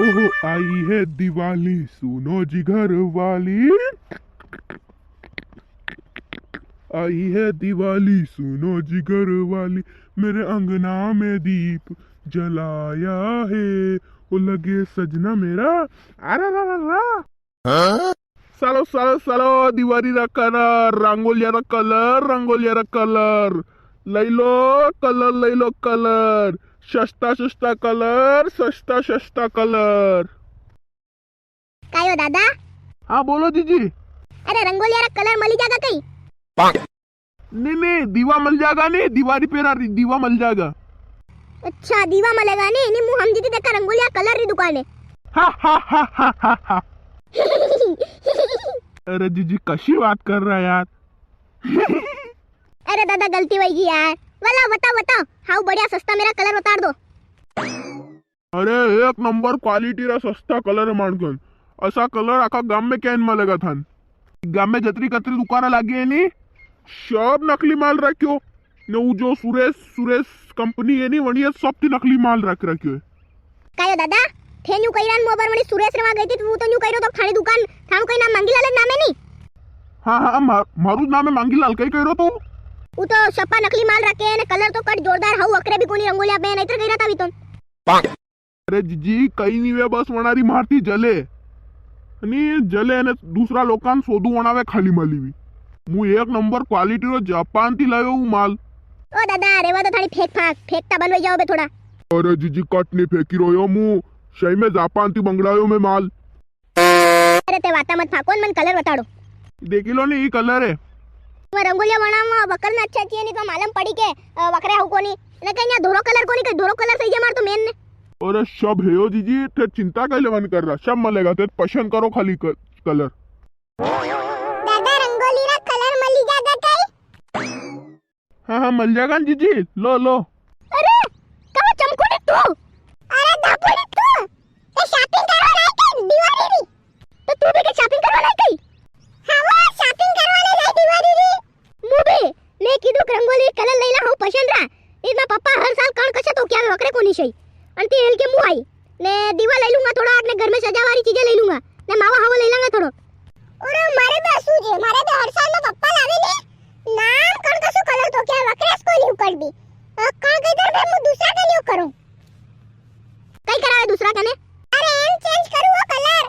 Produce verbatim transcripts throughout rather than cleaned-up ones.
ओहो, आई है दिवाली, सुनो जी घर वाली। आई है दिवाली, सुनो जी घर वाली, मेरे अंगना में दीप जलाया है, ओ लगे सजना मेरा, अरे रा रा रा। हाँ? सालो, सालो, सालो, दिवाली रा कलर, रंगोलिया रा कलर, रंगोलिया रा कलर, लई लो कलर, लई लो कलर, सस्ता, सस्ता कलर, सस्ता, सस्ता कलर। कायो दादा? हाँ, बोलो जीजी। अरे, रंगोलिया रा कलर मली जागा कई? नी, नी, दीवा मल जागा नी, दिवारी पेरा री, दीवा मल जागा। अच्छा, दीवा मलेगा नी, नी, मु हमजी थी देखा रंगोलिया कलर री दुकान है। हा, हा, हा। अरे जीजी, कशी बात कर रहा है यार? अरे दादा, गलती वई गी यार। वाला बताओ, बताओ, हाउ बढ़िया सस्ता मेरा कलर उतार दो। अरे, एक नंबर क्वालिटी रा सस्ता कलर है मानकन। असा कलर आखा गाम में क्या मलेगा थान? गाम में जतरी कतरी दुकाना लागी है नी, सब नकली माल राख्यो। ने ऊ जो सुरेश, सुरेश कंपनी है नी, वणिये सब थी नकली माल राख राख्यो है। कायो दादा, थे न्यू कही रहा मोबर वणी सुरेश रे वहां गई थी, तो वो तो न्यू कही रहो तो थारी दुकान, थानू कई नाम मांगीलाल नाम है नी? हाँ, हाँ, मा-, मारू नाम है मांगीलाल, कई कही रहो तू? वो तो सपा नकली माल राखे है ने कलर तो कट जोरदार हाउ, अकरे भी कोनी रंगोलिया पे, नहीं तो कही रहा था भी तो। अरे जीजी, कई नी वे, बस वणारी मारती जले। नी जले ने दूसरा लोकान सोदू वणावे खाली माली भी। मु एक नंबर क्वालिटी रो जापान थी लायो हूँ माल। ओ दादा, अरे वो तो थारी फेंक फाक, फेंकता बनवाई जाओ बे थोड़ा। अरे जीजी, कट नी फेंकी रह्यो मु, सही में जापान थी मंगड़ायो मैं माल। अरे ते वाता मत फाको, मन कलर बताड़ो। देखी लो नी, ई कलर है। वो रंगोलिया बनावा वकर में अच्छा चाहिए, नी तो मालूम पड़ी के, अ, वकरे हूँ कोनी। ने कहीं यहाँ धोरो कलर कोनी, कहीं धोरो कलर सही है मार तो मेन ने। अरे सब है यो जीजी, थे चिंता कई लेवन कर रहा, सब मलेगा, थे पसंद करो खाली क-, कलर। दादा, रंगोली रा कलर मली जागा कई? हाँ, हाँ, मल जागा ना जीजी, लो, लो। अरे, कहो चमकुड़ी तू? अरे, धापुड़ी तू? ते shopping करवा लाई कई दिवाली री? तो तू भी के shopping करवा लाई कई? हाँ, वो shopping करवा ले लाई दिवाली री। मु भी, मैं कीधु के रंगोली कलर लई ला, हूँ पसंद रा। इतना पापा हर साल कण कशा तो क्या वकरे कोनी सही। अंती हेल के मु आई। ने दीवा लई लूंगा थोड़ा, ने घर में सजावा री चीजें लई लूंगा, ने मावा हावो लई लांगा थोड़ो। ओरे, मारे भी असू जे, मारे भी हर साल में पप्पा लावे ने, नाम कण कसु कलर तो क्या वकरेस को नी उकड़ भी। अ, का के इधर में मु दूसरा के नी करूं। कई करावे दूसरा कने? अरे, एम change करू वो कलर,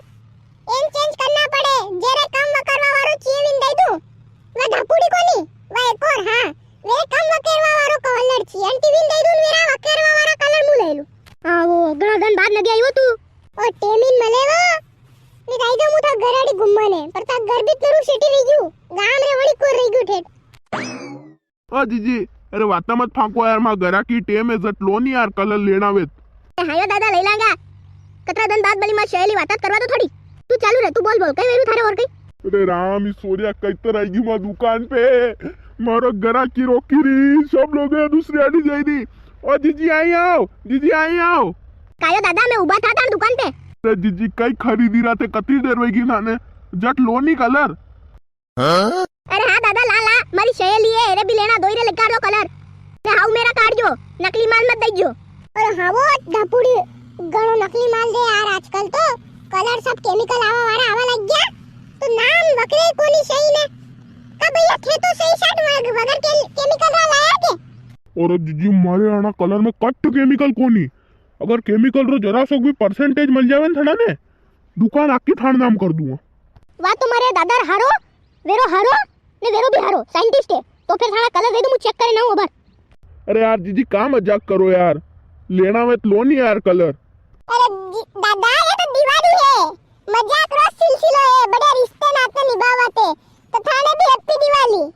एम change करना पड़े, जेरे कम वकरवा वारो चीए विन दे दू, वे धापुड़ी कोनी, वे एक और, हाँ, वे कम वकेरवा वारो कलर छी, एंटी विन दे दून, वेरा वकेरवा वारा कलर मु ले लू। हाँ, वो घणा दन बाद नगे आई वो तू। ओ टेमिन मले वो, नी दाई दो मु था घर आड़ी घूमने, पर था घर भी तरू सिटी रही गयू, गाम रे वड़ी कोर रही गयू ठेठ। ओ जीजी, अरे वाता मत फांको यार, मां घरा की टेम है, जट लो नी यार, कलर लेना वे। ए, हाँ यो दादा, ले लांगा। कतरा दिन बाद बली मां सहेली वाता करवा दो थोड़ी। तू चालू रे, तू बोल बोल, कई वेरू थारे और कई? अरे राम, ई सोरिया कई तर आई गई मां दुकान पे। मारो घरा की रोकी री, सब लोग है दूसरी आड़ी जाई री। ओ जीजी आई आओ, जीजी आई आओ। कायो दादा, मैं उबा था थार दुकान पे। अरे जीजी, कई खरीदी रा थे, कतरी देर वई गई थाने? जट लो नी कलर। अरे हाँ दादा, ला ला, मारी सहेली है, एरे भी लेना, दोई रे लेकर दो कलर। ते हाउ मेरा काट जो, नकली माल मत दई जो। अरे हाँ वो धापुड़ी, घणो नकली माल दे यार आजकल तो, कलर सब केमिकल आवा वाला आवा लग गया, तो नाम वकरे कोनी सही ने। का भैया थे तो सही साट वग-, वगर के, केमिकल रा लाया के? अरे जीजी, मारे आना कलर में कट केमिकल कोनी, अगर केमिकल रो जरा सो भी परसेंटेज मल जावे न थना ने, दुकान आकी थान नाम कर दूंगा। वा तो मारे दादा रो हारो, वेरो हारो, ने वेरो भी हारो, साइंटिस्ट है। तो फिर थाना कलर दे दूं, मु चेक करे ना हूं अबार। अरे यार जीजी, का मजाक करो यार, लेना वे तो लो नी यार कलर। अरे जी, दादा, ये तो दिवाली है, मजाक रो सिलसिलो है, बढ़िया रिश्ते नाते निभावा थे, तो थाने भी happy दिवाली।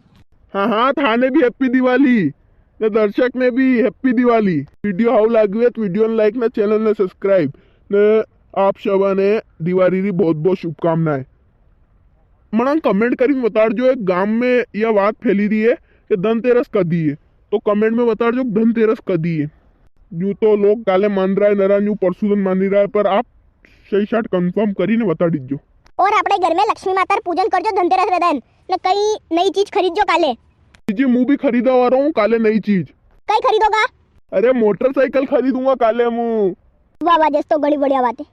हाँ, हाँ, थाने भी happy दिवाली। ने दर्शक ने भी happy दिवाली। वीडियो हाउ लागी वे तो वीडियो ने like ने channel ने subscribe ने आप सभा ने दिवाली री बहुत बहुत शुभकामनाएं। मना comment करीने बताड़ जो एक गाम में या बात फैली री है कि धनतेरस कदी है, तो comment में बताड़ जो धनतेरस कदी है। यूं तो लोग काले मान रहा है, नरा न्यू परसुदन मानी रहा है, पर आप सही साट confirm करीने बता दीजो। और अपने घर में लक्ष्मी माता रो पूजन करजो धनतेरस रे दिन, ने कई नई चीज खरीदजो काले। जी, मु भी खरीदा वारो हूँ काले नई चीज। कई खरीदोगा? अरे, मोटरसाइकिल खरीदूंगा काले मु। वाह वाह, जस तो घणी बढ़िया बात है।